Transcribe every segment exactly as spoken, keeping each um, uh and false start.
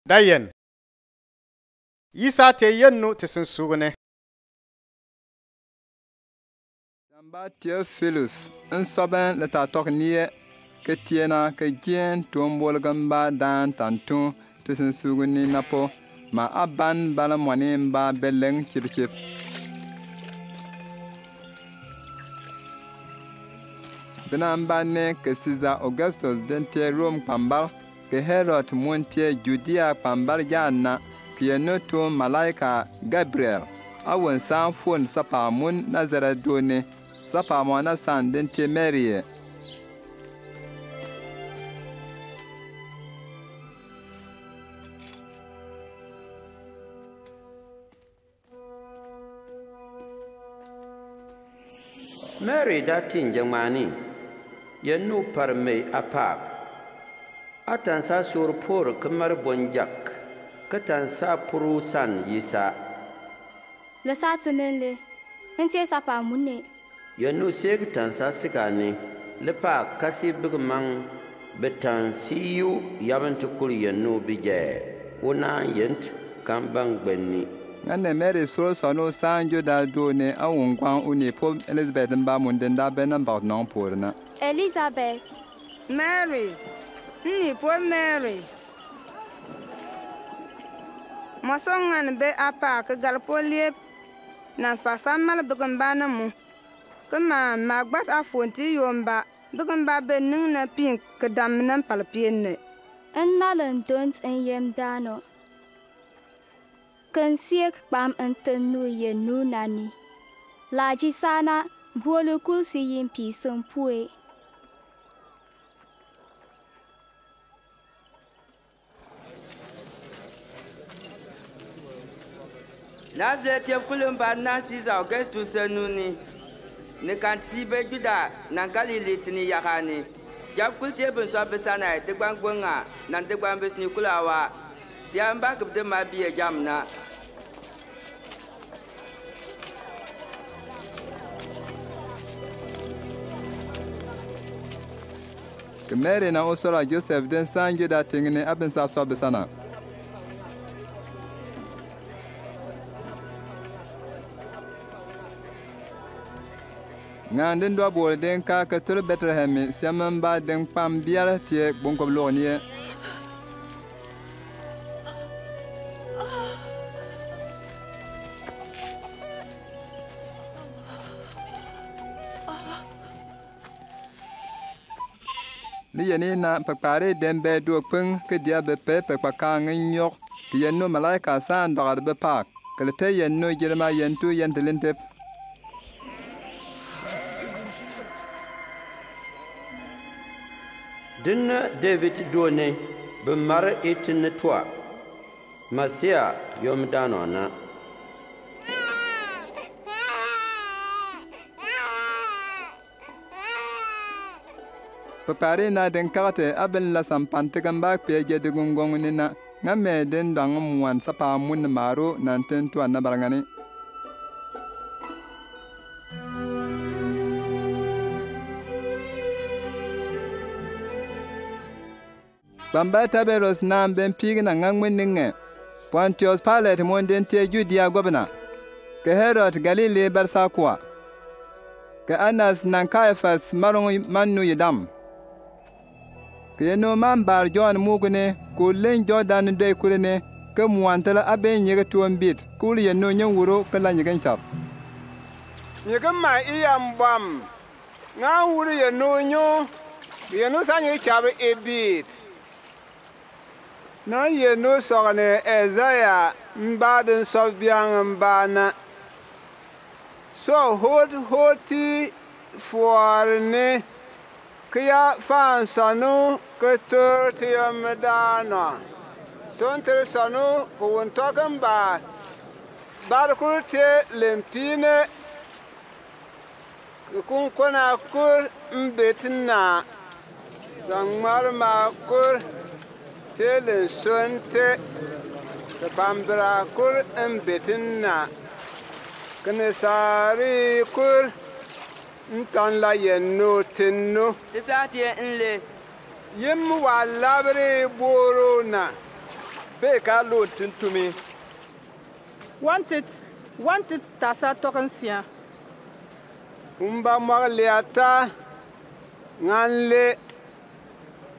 Dayen, Isa te yennu ti sinsugne. Damba Tiofilus, nsɔbɛn leta tɔk nie, ke tiena ke jien tuombolgamba daan tantu ti sinsugne napo, ma aban bala mwani mba beleng chipchip. Bina mba ne ke Caesar Augustus den te Rom kpambal, ke Herod mun te Judia kpambal jana, ke yenu tum malaika Gabriel, awun san fun sapa mun Nazareth done, sapa mo na san den te Mary e. Mary da tin jɛ ŋmani, yenu par mei apak. Atan sa sur pur kemar bonjak, ketan sa puru san yisa. Lesa tunen le, nte sapa mune. Yenu sek tan sa sikani, lepa kasi bigmang betan siyu yabin tukul yenu bije, wuna yent kambang benni. Ŋane Mary sur sanu san Juda done awungwang uni pub Elizabeth mba munden da benam bak nong purna. Elizabeth. Mary, nni pub Mary. Mɔsɔ ŋan be apa ke gal pub lieb. Nan fasa mal bigmba na mu. Kema ma gbat afon ti yomba, bigmba be ning na pink ke dam nan pal pienne. Nna len dont nyem dano. Ken siek kpam nten nu yenu nani. Laji sana, bolu kul si yimpi sempue. Nazareth yeb kul mba na Caesar Augustus nuni, ni kan ti be Juda na Galilee tini yakani. Jab kul ti be nsua be sana degban gbenga, na degban be sini kul awa. Sia mba kebde ma bi e jam na. Ke Mary na osora Joseph den san Juda tingini abin sa sua be sana. Ŋan den dua bol den ka ke tulu Bethlehem mi siam mba den kpam biar tie gbongkob lok nie. Ni yeni na pekpari den be duo kpeng ke dia be pe pekpaka ngenyok ke yenu malaika san dogad be pak ke lete yenu jirma yentu yentelintep. Dinna David done be mar itin tua. Masia yom dano na. Pekpari na den kagte abin la sampan tekan ba kpe je de gungong ni na. Nga me den dang mwan sapa mun maru nan ten tuan na barangani. Bamba Tiberius na ben pig na ŋa ŋmɛn ni ŋɛ. Pontius Pilate mun den te Judia gɔbna. Kɛ Herod Galili bɛrsakua. Kɛ Anas na Kayafas marɔŋ man nu yidam. Kɛ yenu man bar Jɔn mukni, kɛ wul len Jɔdan dɔi kulni, kɛ muantel a ben nyigi tuɔm bit, kɛ wul yenu nyin wuru kɛ la nyigi nchap. Nyigi ma iyam bam. Ŋa wul yenu nyu, yenu sa nyigi chab ibit. Na yenu sɔgni Isaiah mba din sɔbiang mba na. So hot hoti fuarni kiya fan sanu kitur tiyom dano. Sontir sanu kuwun tokin ba. Barkur te limpine. Kɛ kunkona kur mbet na, kɛ ŋmar ma kur te lensonte, kɛ pambra kur mbet na, kɛ nisari kur ntan la yenu tinu. Ti sa ti en le. Yim wa labri boro na. Be ka lo tintumi. Wanted, wanted tasa tɔk nsia. Wumba mwak liata ngan le.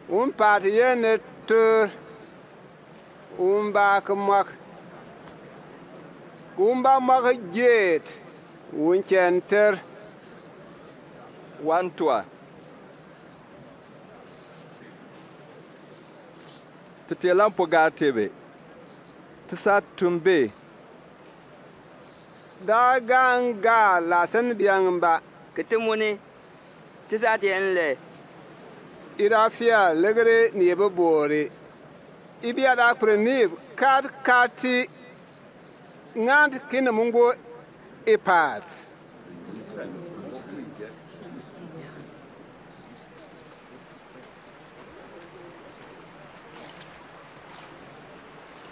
Wumpat yene tur. Wumba ke mwak. Wumba mwak jet. Wun center. Wantua. Tete lampo ga tebe. Tisa tumbe. Da ganga la sen biang ba. Ke temuni. Tisa te en le. Ira fia legere ni ebe bore. Ibia da kure ni kat kati. Ngant kina mungbo ipat.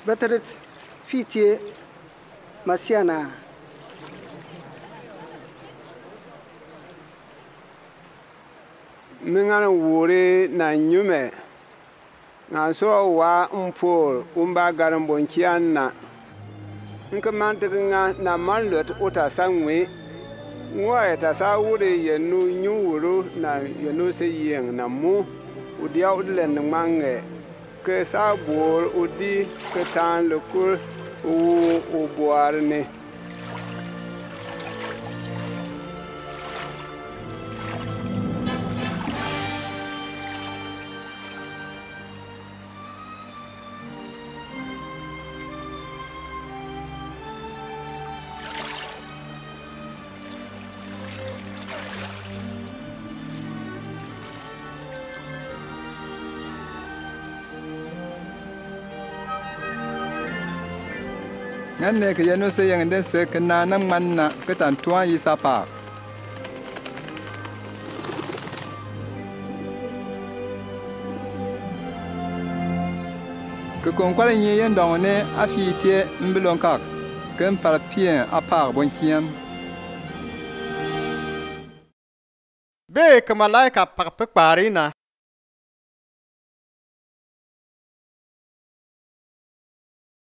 Beteret fitie masiana. Mi ngan wuri na nyume. Ngan so wa mpur wumba garin bonkian na. Nke man teke nga na man lot uta sangwi. Ngwa eta sa wuri yenu nyu wuru na yenu se yeng na mu. Udia udlen mange. Ke sa bor udi ke tan lukur u ubuar ni. Ngan ne ke yenu se yeng den se ke na na man na ke tan tuan yi sa pa. Ke konkwar nyi yen dong ne a fi tie mbilong kak ke mpar pien a pak bon kien. Be ke malaika pak pekpari na.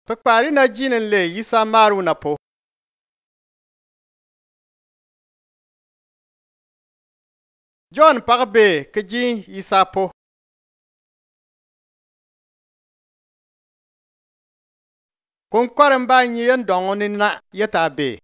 Pekpari na jinen le yisa maru na po. John pak be ke jin yisa po. Konkwar mba nyi yen dong ni na yeta be.